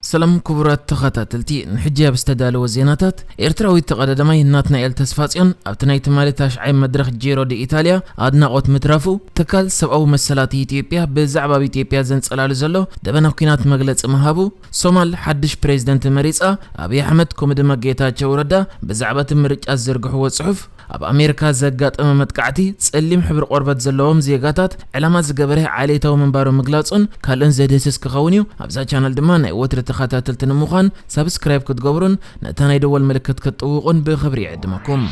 ሰላም ክቡራት ተኸታተልቲ፣ ንሕጂ ኣብ ዝተዳለወ ዜናታት፣ ኤርትራዊ ተቐዳዳማይ ናትናኤል ተስፋጽዮን ኣብቲ ናይ ትማሊ ታሽዓይ መድረኽ ጂሮ ዲ ኢታልያ ኣድናቖት ምትራፉ፣ ትካል ሰብኣዊ መሰላት ኢትዮጵያ ብዛዕባ ኣብ ኢትዮጵያ ዘንጸላሉ ዘሎ ደበና ኲናት መግለጺ ምሃቡ፣ ሶማል ሓድሽ ፕሬዝደንት መሪጻ፣ ኣብይ ኣሕመድ ከምኡ ድማ ጌታቸው ረዳ ብዛዕባ እቲ ምርጫ ዝዘርግሕዎ ጽሑፍ፣ ኣብ ኣሜሪካ ዘጋጠመ መጥቃዕቲ ጸሊም ሕብሪ ቆርበት ዘለዎም ዜጋታት ዕላማ ዝገበረ ዓሌታዊ ምንባሩ ምግላጹን ካልእን ዘድህስስ ክኸውን እዩ። ኣብዛ ቻነል ድማ ናይ ወትሪ ተኸታተልቲ ንምዃን ሳብስክራይብ ክትገብሩን ነታ ናይ ደወል ምልክት ክትጥውቑን ብኽብሪ ይዕድመኩም።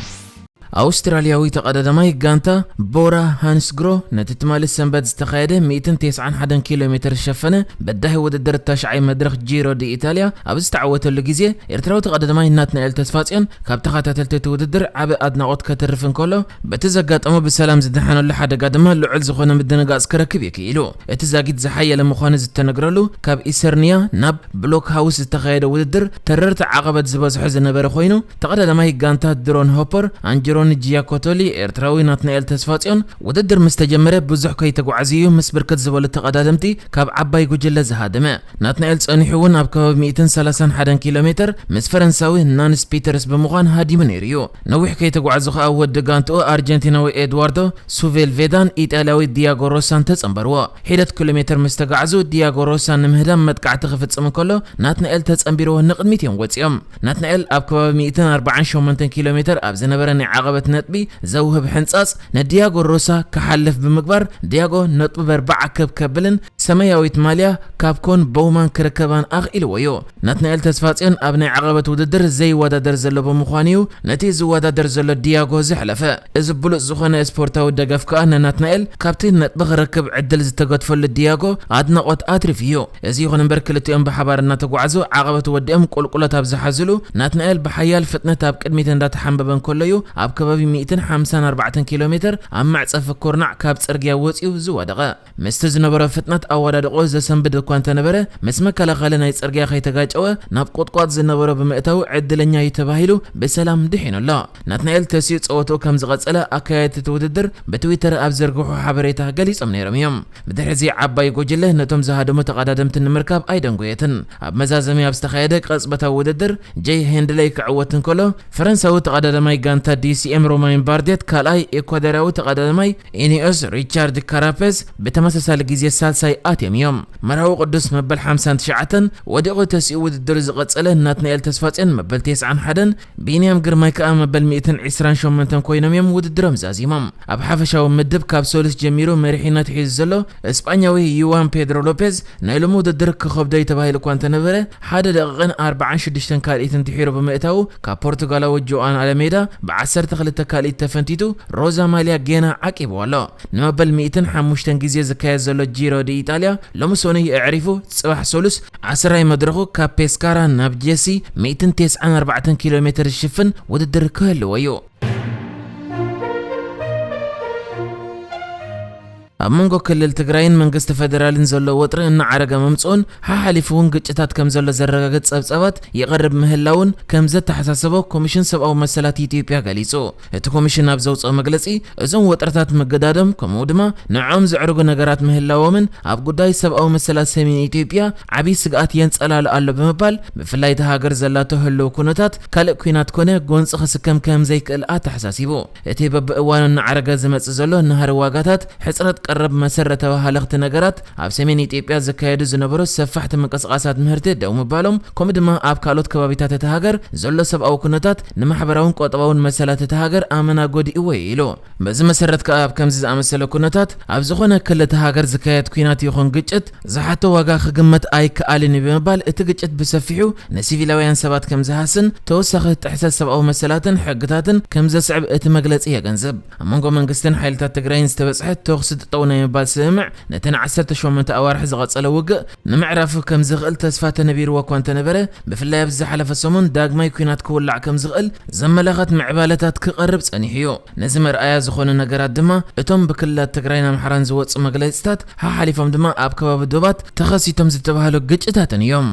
ኣውስትራልያዊ ተቐዳዳማይ ጋንታ ቦራ ሃንስግሮ ነቲ ትማሊ ሰንበት ዝተኻየደ ሚእትን ተስዓን ሓደን ኪሎ ሜትር ዝሸፈነ በዳሂ ውድድር ታሽዓይ መድረኽ ጂሮ ዲ ኢታልያ ኣብ ዝተዓወተሉ ግዜ፣ ኤርትራዊ ተቐዳዳማይ ናትናኤል ተስፋጽዮን ካብ ተኸታተልቲ እቲ ውድድር ዓቢ ኣድናቖት ከተርፍ እንከሎ፣ በቲ ዘጋጠሞ ብሰላም ዝደሓነሉ ሓደጋ ድማ ልዑል ዝኾነ ምድንጋጽ ክረክብ እዩ ክኢሉ። እቲ ዛጊት ዝሓየለ ምዃኑ ዝተነግረሉ፣ ካብ ኢሰርንያ ናብ ብሎክ ሃውስ ዝተኻየደ ውድድር ተረርቲ ዓቐበት ዝበዝሖ ዝነበረ ኮይኑ፣ ተቐዳዳማይ ጋንታ ድሮን ሆፐር ኣንጅሮኒ ጂያኮቶሊ፣ ኤርትራዊ ናትናኤል ተስፋጽዮን፣ ውድድር ምስ ተጀመረ ብዙሕ ከይተጓዓዘ እዩ ምስ ብርክት ዝበሉ ተቐዳደምቲ ካብ ዓባይ ጉጅለ ዝሃደመ። ናትናኤል ጸኒሑ እውን ኣብ ከባቢ ሚእትን ሰላሳን ሓደን ኪሎ ሜትር ምስ ፈረንሳዊ ናንስ ፒተርስ ብምዃን ሃዲሙ ነይሩ እዩ። ነዊሕ ከይተጓዓዙ ከኣ ወዲ ጋንትኡ ኣርጀንቲናዊ ኤድዋርዶ ሱቬልቬዳን ኢጣልያዊ ዲያጎ ሮሳን ተጸንበርዎ። ሒደት ኪሎ ሜትር ምስ ተጓዓዙ ዲያጎ ሮሳ ንምህዳም መጥቃዕቲ ክፍጽም እንከሎ ናትናኤል ተጸንቢርዎ ንቕድሚት እዮም ወጺኦም። ናትናኤል ኣብ ከባቢ ሚእትን ኣርባዓን ሸሞንተን ኪሎ ሜትር ኣብ ዝነበረ ናይ ዓቐበት ነጥቢ ዘውህብ ሕንጻጽ ንዲያጎ ሮሳ ክሓልፍ ብምግባር ዲያጎ ነጥቡ በርባዓ ክብ ከብልን ሰማያዊት ማልያ ካብ ኮን ቦውማን ክርከባን ኣኽኢልዎ እዩ። ናትናኤል ተስፋጽዮን ኣብ ናይ ዓቐበት ውድድር ዘይወዳደር ዘሎ ብምዃኑ እዩ ነቲ ዝወዳደር ዘሎ ዲያጎ ዘሕለፈ። እዚ ብሉጽ ዝኾነ ስፖርታዊ ደገፍ ከኣ ንናትናኤል ካብቲ ነጥቢ ክረክብ ዕድል ዝተገድፈሉ ዲያጎ ኣድናቖት ኣትሪፉ እዩ። እዚ ይኹን እምበር ክልቲኦም ብሓባር እናተጓዓዙ ዓቐበት ወዲኦም ቁልቁለት ኣብ ዝሓዝሉ ናትናኤል ብሓያል ፍጥነት ኣብ ቅድሚት እንዳተሓንበበ እንከሎ እዩ ኣብ ከባቢ ሚእትን ሓምሳን ኣርባዕተን ኪሎ ሜትር ኣብ መዕጸፊ ኩርናዕ ካብ ጽርግያ ወጺኡ ዝወደቐ። ምስቲ ዝነበሮ ፍጥነት ኣወዳድቆ ዘሰንብድ እኳ እንተነበረ፣ ምስ መከላኸሊ ናይ ጽርግያ ከይተጋጨወ ናብ ቁጥቋጥ ዝነበሮ ብምእታው ዕድለኛ እዩ ተባሂሉ ብሰላም ድሒኑ ኣሎ። ናትናኤል ተሲኡ ጸወትኡ ከም ዝቐጸለ ኣካየድቲ እቲ ውድድር ብትዊተር ኣብ ዘርግሑ ሓበሬታ ገሊጾም ነይሮም እዮም። ብድሕሪ እዚ ዓባይ ጉጅለ ነቶም ዝሃደሙ ተቐዳደምቲ ንምርካብ ኣይደንጎየትን። ኣብ መዛዘሚ ኣብ ዝተኻየደ ቅጽበታዊ ውድድር ጀይ ሄንድለይ ክዕወት እንከሎ፣ ፈረንሳዊ ተቐዳዳማይ ጋንታ ዲ ሲ ኤም ሮማይን ባርዴት ካልኣይ፣ ኤኳዶርያዊ ተቐዳዳማይ ኢኒዮስ ሪቻርድ ካራፔዝ ብተመሳሳሊ ግዜ ሳልሳይ ኣትዮም እዮም። መርሃዊ ቅዱስ መበል ሓምሳን ትሽዓተን ወዲቑ ተሲኡ ውድድሩ ዝቐጸለ ናትናኤል ተስፋጽዮን መበል ተስዓን ሓደን፣ ቢንያም ግርማይ ከኣ መበል ሚእትን ዕስራን ሸሞንተን ኮይኖም እዮም ውድድሮም ዛዚሞም። ኣብ ሓፈሻዊ ምድብ ካብ ሰሉስ ጀሚሩ መሪሕነት ሒዙ ዘሎ እስጳኛዊ ዩዋን ፔድሮ ሎፔዝ ናይ ሎሚ ውድድር ክኸብዶ እዩ ተባሂሉ እኳ እንተነበረ፣ ሓደ ደቂቕን ኣርባዓን ሽዱሽተን ካልኢትን ድሒሩ ብምእታዉ ካብ ፖርቱጋላዊ ጆኣን ኣለሜዳ ብዓሰርተ ክልተ ካልኢት ተፈንቲቱ ሮዛ ማልያ ጌና ዓቂብዎ ኣሎ። ንመበል ሚእትን ሓሙሽተን ግዜ ዝካየድ ዘሎ ጂሮ ዲ ኢጣልያ ሎሚ ሰኑይ ኣዕሪፉ ጽባሕ ሰሉስ ዓስራይ መድረኹ ካብ ፔስካራ ናብ ጀሲ ሚእትን ተስዓን ኣርባዕተን ኪሎ ሜትር ዝሽፍን ውድድር ክህልዎ እዩ። ኣብ መንጎ ክልል ትግራይን መንግስቲ ፌደራልን ዘሎ ወጥሪ እናዓረገ ምምጽኡን ሓሓሊፉ እውን ግጭታት ከም ዘሎ ዘረጋግጽ ጸብጻባት ይቐርብ ምህላውን ከም ዘተሓሳሰቦ ኮሚሽን ሰብኣዊ መሰላት ኢትዮጵያ ገሊጹ። እቲ ኮሚሽን ኣብ ዘውጽኦ መግለጺ፣ እዞም ወጥርታት ምግዳዶም ከምኡ ድማ ንዕኦም ዘዕርጉ ነገራት ምህላዎምን ኣብ ጉዳይ ሰብኣዊ መሰላት ሰሜን ኢትዮጵያ ዓብዪ ስግኣት የንጸላሉ ኣሎ ብምባል፣ ብፍላይ እታ ሃገር ዘላቶ ህልው ኩነታት ካልእ ኲናት ኮነ ጎንጺ ክስከም ከም ዘይክእል ኣተሓሳሲቡ። እቲ በብእዋኑ እናዓረገ ዝመጽእ ዘሎ ናህሪ ዋጋታት፣ ሕጽረት ቀረብ መሰረታዊ ሃለኽቲ ነገራት፣ ኣብ ሰሜን ኢትዮጵያ ዝካየዱ ዝነበሩ ሰፋሕቲ ምንቅስቓሳት ምህርቲ ደው ምባሎም፣ ከምኡ ድማ ኣብ ካልኦት ከባቢታት እታ ሃገር ዘሎ ሰብኣዊ ኩነታት ንማሕበራውን ቁጠባውን መሰላት እታ ሃገር ኣመና ጎዲእዎ እዩ ኢሉ። በዚ መሰረት ከኣ ኣብ ከምዚ ዝኣመሰለ ኩነታት ኣብ ዝኾነ ክሊ እታ ሃገር ዝካየድ ኲናት ይኹን ግጭት ዝሓቶ ዋጋ ክግመት ኣይከኣልን እዩ ብምባል እቲ ግጭት ብሰፊሑ ንሲቪላውያን ሰባት ከም ዝሃስን ተወሳኺ ጥሕሰት ሰብኣዊ መሰላትን ሕግታትን ከም ዘስዕብ እቲ መግለጺ የገንዝብ። ኣብ መንጎ መንግስትን ሓይልታት ትግራይን ዝተበጽሐ ተኹሲ ጠጠው ናይ ምባል ስምምዕ ነቲ ንዓሰርተ ሸሞንተ ኣዋርሕ ዝቐጸለ ውግእ ንምዕራፉ ከም ዝኽእል ተስፋ ተነቢርዎ እኳ እንተነበረ፣ ብፍላይ ኣብዚ ዝሓለፈ ሰሙን ዳግማይ ኲናት ክውላዕ ከም ዝኽእል ዘመላኸት ምዕባለታት ክቐርብ ጸኒሑ እዩ። ነዚ መርኣያ ዝኾኑ ነገራት ድማ እቶም ብክልላት ትግራይን ኣምሓራን ዝወጹ መግለጺታት ሓሓሊፎም ድማ ኣብ ከባቢ ዶባት ተኸሲቶም ዝተባህሉ ግጭታትን እዮም።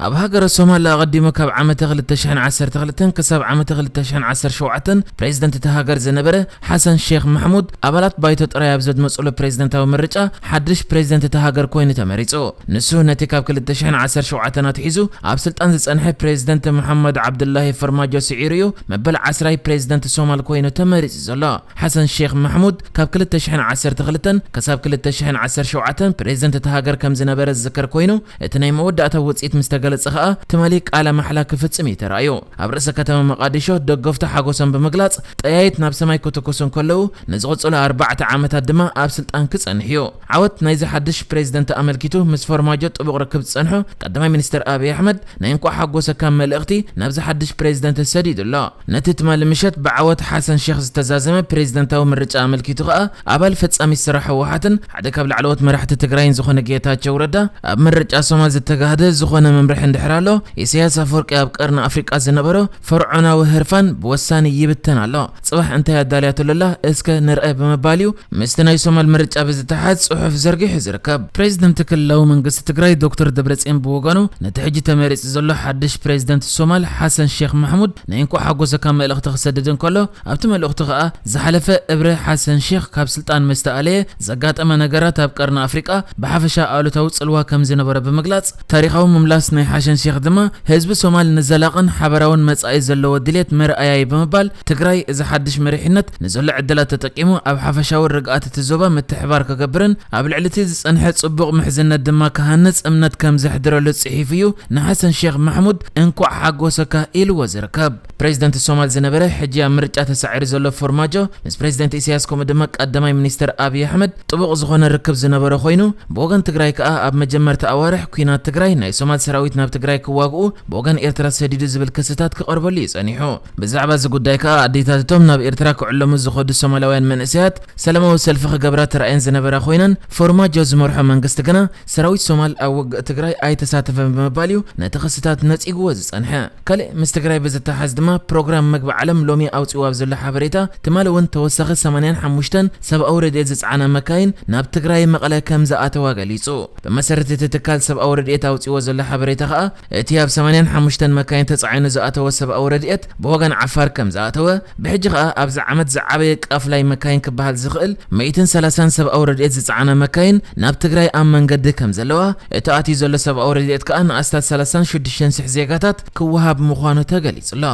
ኣብ ሃገረ ሶማል ኣቐዲሙ ካብ ዓመተ ክልተ ሽሕን ዓሰርተ ክልተን ክሳብ ዓመተ ክልተ ሽሕን ዓሰርተ ሸውዓተን ፕሬዝደንት እታ ሃገር ዝነበረ ሓሰን ሼክ ማሕሙድ፣ ኣባላት ባይቶ ጥራይ ኣብ ዘድመፅሉ ፕሬዝደንታዊ ምርጫ ሓድሽ ፕሬዝደንት እታ ሃገር ኮይኑ ተመሪፁ። ንሱ ነቲ ካብ ክልተ ሽሕን ዓሰርተ ሸውዓተን ኣትሒዙ ኣብ ስልጣን ዝፀንሐ ፕሬዝደንት መሓመድ ዓብዱላሂ ፈርማጆ ስዒሩ እዩ መበል ዓስራይ ፕሬዝደንት ሶማል ኮይኑ ተመሪፁ ዘሎ። ሓሰን ሼክ ማሕሙድ ካብ ክልተ ሽሕን ዓሰርተ ክልተን ክሳብ ክልተ ሽሕን ዓሰርተ ሸውዓተን ፕሬዝደንት እታ ሃገር ከም ዝነበረ ዝዝከር ኮይኑ፣ እቲ ናይ መወዳእታ ውፅኢት ምስ ተገለጸ ከኣ ትማሊ ቃለ ማሕላ ክፍጽም እዩ ተራእዩ። ኣብ ርእሰ ከተማ መቓዲሾ ደገፍቱ ሓጎሶም ብምግላጽ ጠያይት ናብ ሰማይ ክትኩሱ እንከለዉ፣ ንዝቕጽሉ ኣርባዕተ ዓመታት ድማ ኣብ ስልጣን ክጸንሕ እዩ። ዓወት ናይዚ ሓድሽ ፕሬዝደንት ኣመልኪቱ ምስ ፈርማጆ ጥቡቕ ርክብ ዝጸንሑ ቀዳማይ ሚኒስትር ኣብይ ኣሕመድ ናይ እንቋዕ ሓጎሰካ መልእኽቲ ናብዚ ሓድሽ ፕሬዝደንት ሰዲዱ ኣሎ። ነቲ ትማሊ ምሸት ብዓወት ሓሰን ሼክ ዝተዛዘመ ፕሬዝደንታዊ ምርጫ ኣመልኪቱ ከኣ ኣባል ፈጻሚ ስራሕ ህወሓትን ሓደ ካብ ላዕለዎት መራሕቲ ትግራይን ዝኾነ ጌታቸው ረዳ፣ ኣብ ምርጫ ሶማል ዝተጋህደ ዝኾነ መምርሒ እንድሕር ኣሎ፣ ኢሳያስ ኣፈወርቂ ኣብ ቀርኒ ኣፍሪቃ ዝነበሮ ፈርዖናዊ ህርፋን ብወሳኒ ይብተን ኣሎ። ጽባሕ እንታይ ኣዳልያትሉ ኣላ እስከ ንርአ ብምባል እዩ ምስቲ ናይ ሶማል ምርጫ ብዝተሓዝ ጽሑፍ ዘርጊሑ ዝርከብ። ፕሬዝደንት ክልላዊ መንግስቲ ትግራይ ዶክተር ደብረጽዮን ብወገኑ፣ ነቲ ሕጂ ተመሪጹ ዘሎ ሓድሽ ፕሬዝደንት ሶማል ሓሰን ሼክ ማሕሙድ ናይ እንኳዕ ሓጎሰካ መልእኽቲ ክሰድድ እንከሎ፣ ኣብቲ መልእኽቱ ከኣ ዝሓለፈ እብረ ሓሰን ሼክ ካብ ስልጣን ምስ ተኣለየ ዘጋጠመ ነገራት ኣብ ቀርኒ ኣፍሪቃ ብሓፈሻ ኣሉታዊ ጽልዋ ከም ዝነበረ ብምግላጽ፣ ታሪኻዊ ምምላስ ናይ ሓሰን ሼክ ድማ ህዝቢ ሶማል ንዘላቕን ሓበራውን መጻኢ ዘለዎ ድሌት መርኣያ እዩ ብምባል፣ ትግራይ እዚ ሓድሽ መሪሕነት ንዘሎ ዕድላት ተጠቂሙ ኣብ ሓፈሻዊ ርግኣት እቲ ዞባ ምትሕባር ክገብርን ኣብ ልዕሊ እቲ ዝጸንሐ ጽቡቕ ምሕዝነት ድማ ክሃንጽ እምነት ከም ዘሕድረሉ ጽሒፉ እዩ ንሓሰን ሼክ ማሕሙድ እንኳዕ ሓጎሰካ ኢልዎ ዝርከብ። ፕሬዝደንት ሶማል ዝነበረ ሕጂ ኣብ ምርጫ ተሳዒሩ ዘሎ ፎርማጆ ምስ ፕሬዝደንት ኢሳያስ ከምኡ ድማ ቀዳማይ ሚኒስትር ኣብይ ኣሕመድ ጥቡቕ ዝኾነ ርክብ ዝነበሮ ኮይኑ፣ ብወገን ትግራይ ከኣ ኣብ መጀመርታ ኣዋርሕ ኲናት ትግራይ ናይ ሶማል ሰራዊት ናብ ትግራይ ክዋግኡ ብወገን ኤርትራ ሰዲዱ ዝብል ክስታት ክቐርበሉ እዩ ጸኒሑ። ብዛዕባ እዚ ጉዳይ ከኣ ኣዴታት እቶም ናብ ኤርትራ ክዕለሙ ዝኸዱ ሶማላውያን መንእሰያት ሰላማዊ ሰልፊ ክገብራ ተራእየን ዝነበራ ኮይነን፣ ፎርማጆ ዝመርሖ መንግስቲ ግና ሰራዊት ሶማል ኣብ ውግእ ትግራይ ኣይተሳተፈን ብምባል እዩ ነቲ ክስታት ነጺግዎ ዝጸንሐ። ካልእ ምስ ትግራይ ብዝተሓዝ ድማ ፕሮግራም መግቢ ዓለም ሎሚ ኣውጺኡ ኣብ ዘሎ ሓበሬታ፣ ትማሊ እውን ተወሳኺ ሰማንያን ሓሙሽተን ሰብኣዊ ረድኤት ዝጸዓና መካይን ናብ ትግራይ መቐለ ከም ዝኣተዋ ገሊጹ። ብመሰረት እቲ ትካል ሰብኣዊ ረድኤት ኣውጺዎ ዘሎ ሓበሬታ ከኣ፣ እቲ ኣብ ሰማንያን ሓሙሽተን መካይን ተጻዒኑ ዝኣተወ ሰብኣዊ ረድኤት ብወገን ዓፋር ከም ዝኣተወ፣ ብሕጂ ከኣ ኣብዚ ዓመት ዝዓበየ ቃፍላይ መካይን ክበሃል ዝኽእል ሚእትን ሰላሳን ሰብኣዊ ረድኤት ዝጸዓና መካይን ናብ ትግራይ ኣብ መንገዲ ከም ዘለዋ፣ እቲ ኣትዩ ዘሎ ሰብኣዊ ረድኤት ከኣ ንኣስታት ሰላሳን ሽዱሽተን ሽሕ ዜጋታት ክወሃብ ምዃኑ ተገሊጹ ኣሎ።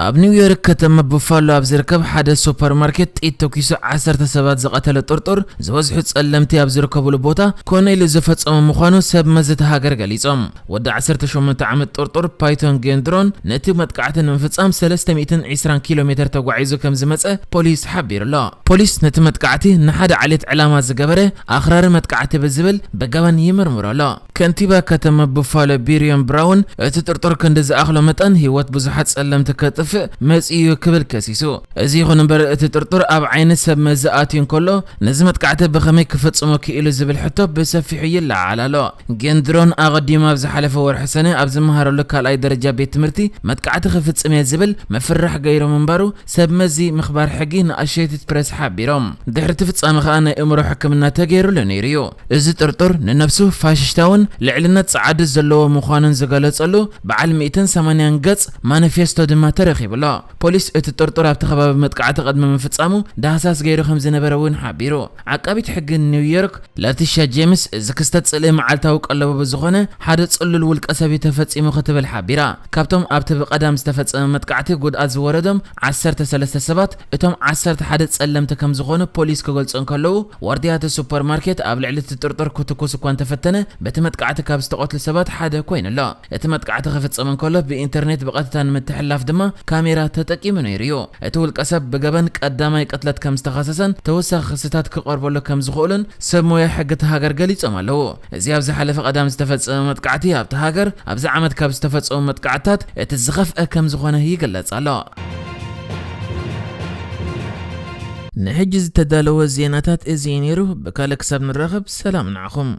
ኣብ ኒውዮርክ ከተማ ቡፋሎ ኣብ ዝርከብ ሓደ ሱፐርማርኬት ጥይት ተኲሱ ዓሰርተ ሰባት ዝቐተለ ጥርጡር፣ ዝበዝሑ ጸለምቲ ኣብ ዝርከብሉ ቦታ ኮነ ኢሉ ዝፈጸሞ ምዃኑ ሰብ መዚ እታ ሃገር ገሊጾም። ወዲ ዓሰርተ ሸሞንተ ዓመት ጥርጡር ፓይቶን ጌንድሮን ነቲ መጥቃዕቲ ንምፍጻም ሰለስተ ሚእትን ዕስራን ኪሎ ሜተር ተጓዒዙ ከም ዝመጸ ፖሊስ ሓቢሩ ኣሎ። ፖሊስ ነቲ መጥቃዕቲ ንሓደ ዓሌት ዕላማ ዝገበረ ኣኽራሪ መጥቃዕቲ ብዝብል ብገበን ይምርምሮ ኣሎ። ከንቲባ ከተማ ቡፋሎ ቢርዮን ብራውን፣ እቲ ጥርጡር ክንዲ ዝኣኽሎ መጠን ህይወት ብዙሓት ጸለምቲ ከጥፍእ መጺኡ ክብል ከሲሱ። እዚ ይኹን እምበር፣ እቲ ጥርጡር ኣብ ዓይኒ ሰብ መዚ ኣትዩ እንከሎ፣ ነዚ መጥቃዕቲ ብኸመይ ክፍጽሞ ክኢሉ ዝብል ሕቶ ብሰፊሑ ይለዓዓል ኣሎ። ጌንድሮን ኣቐዲሙ ኣብ ዝሓለፈ ወርሒ ሰነ ኣብ ዝመሃረሉ ካልኣይ ደረጃ ቤት ትምህርቲ መጥቃዕቲ ክፍጽም እየ ዝብል ምፍርራሕ ገይሩ ምንባሩ ሰብ መዚ ምኽባር ሕጊ ንኣሶሼትድ ፕረስ ሓቢሮም። ድሕሪ እቲ ፍጻመ ከኣ ናይ እምሮ ሕክምና ተገይሩሉ ነይሩ እዩ። እዚ ጥርጡር ንነብሱ ፋሽስታውን ልዕልነት ጸዓዱ ዘለዎ ምዃኑን ዝገለጸሉ በዓል ሚእትን ሰማንያን ገጽ ማኒፌስቶ ድማ ተረኺቡ ኣሎ። ፖሊስ እቲ ጥርጡር ኣብቲ ከባቢ መጥቃዕቲ ቅድሚ ምፍጻሙ ዳህሳስ ገይሩ ከም ዝነበረ እውን ሓቢሩ። ዓቃቢት ሕጊ ኒውዮርክ ላቲሻ ጄምስ፣ እዚ ክስተት ጽልኢ መዓልታዊ ቀለቡ ብዝኾነ ሓደ ጽሉል ውልቀ ሰብ እዩ ተፈጺሙ ክትብል ሓቢራ። ካብቶም ኣብቲ ብቐዳም ዝተፈጸመ መጥቃዕቲ ጉድኣት ዝወረዶም ዓሰርተ ሰለስተ ሰባት፣ እቶም ዓሰርተ ሓደ ጸለምቲ ከም ዝኾኑ ፖሊስ ክገልጹ እንከለዉ፣ ዋርድያ እቲ ሱፐርማርኬት ኣብ ልዕሊ እቲ ጥርጡር ክትኩስ እኳ እንተፈተነ፣ በቲ መጥቃዕቲ ካብ ዝተቐትሉ ሰባት ሓደ ኮይኑ ኣሎ። እቲ መጥቃዕቲ ክፍጸም እንከሎ ብኢንተርኔት ብቐጥታ ንምትሕልላፍ ድማ ካሜራ ተጠቂሙ ነይሩ እዩ። እቲ ውልቀ ሰብ ብገበን ቀዳማይ ቅትለት ከም ዝተኸሰሰን ተወሳኺ ክስታት ክቐርበሉ ከም ዝኽእሉን ሰብ ሞያ ሕጊ እታ ሃገር ገሊጾም ኣለዉ። እዚ ኣብ ዝሓለፈ ቀዳም ዝተፈጸመ መጥቃዕቲ ኣብታ ሃገር ኣብዚ ዓመት ካብ ዝተፈጸሙ መጥቃዕትታት እቲ ዝኸፍአ ከም ዝኾነ ይግለጽ ኣሎ። ንሕጂ ዝተዳለወ ዜናታት እዚ እዩ ነይሩ። ብካልእ ክሳብ ንራኸብ ሰላም ንዓኹም።